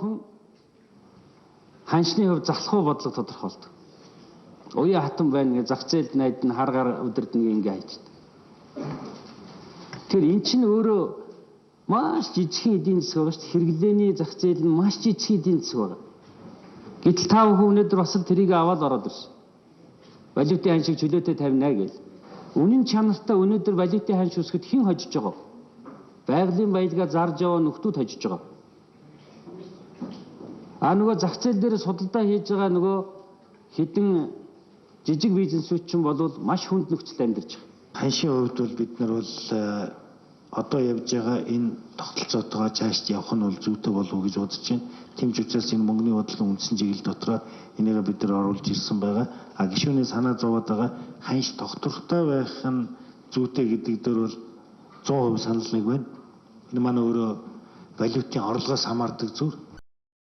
одоохондоо ханшны хувь залхуу бодлого тодорхойлдог. Уян хатан байна гэж зах зээлд найдна, харгаар өдөрднийг ингээ хайчдаг. Тэгэхээр эн чинь өөрөө маш жижигхэн эдийн засаг байгаа шүү дээ. Хэрэглээний зах зээл нь маш жижигхэн эдийн засаг байгаа. Гэтэл та бүхэн өнөөдөр бас л тэрийг аваад ороод ирсэн. Валютын ханшийг чөлөөтэй тавина гэл. Үнэн чанартай өнөөдөр валютын ханш үсгэд хэн хожиж байгаа вэ? Байгалийн баялгаа зарж яваа нөхдүүд хожиж байгаа. А нөгөө зах зээл дээр судалдаа хийж байгаа нөгөө хэдэн жижиг бизнесүүд чинь бол маш хүнд нөхцөлд амьдарч байгаа. Ханшийн хувьд бол бид нар бол одоо явж байгаа энэ тогтолцоотойгоо цааш явах нь бол зүйтэй болов уу гэж бодож байна. Тийм ч учраас энэ мөнгөний бодлогын үндсэн чиглэл дотроо энийг бид нар оруулж ирсэн байгаа. А гишүүний санаа зовоод байгаа ханш тогтвортой байх нь зүйтэй гэдэг дээр бол 100% санал нэг байна. Энэ маань өөрөө валютын орлогоос хамаардаг зүйл.